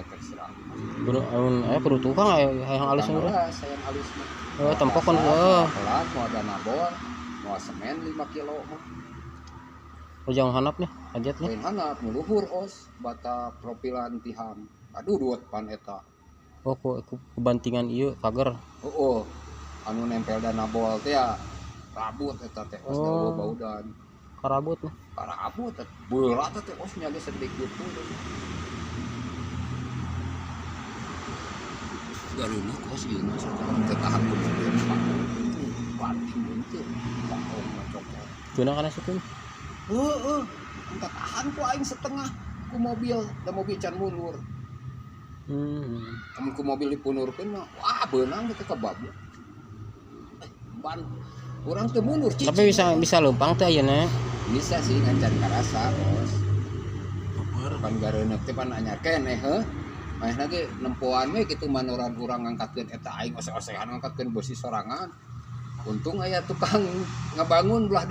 aja terserah. Kudu amun aya kudu tukang aya hayang alus Tukang mah. Lah, sayang alus mah. Oh, tempok kan, Kasar, heuh. Moal pelat, moal danabol, moal semen 5 kilo mah. Ujang handap nih, hajat nih. Lain handap, nu luhur os, bata profilan tihang. Aduh duet pan eta. Oh, ku bantingan ieu pagar. Oh, anu nempel danabol teh ya rabut eta teh os, Oh. oh. Baudan. Karabut nih. Karabut teh berat teh os nya ge sedikit tuh. Gareuneuh kos ieu mah sajaran teu tahan ku mobil Pak. Banting henteu. Pakong mah cokot. Tuna kana sukun. Heeh, teu tahan ku aing setengah ku mobil, da mobil can mundur. Amun ku mobil dipunurkeun mah, wah beunang teh kebabla. Ban urang teu mundur cicing. Tapi bisa bisa leumpang teh ayeuna. Bisa sih ngan can karasa, Bos. Pan gareuneuk teh pan anyar keneh heuh. Manehna ge nempoan we kitu manoran urang ngangkatkeun eta aing ose-osehan ngangkatkeun beusi sorangan. Untung aya tukang ngabangun belah.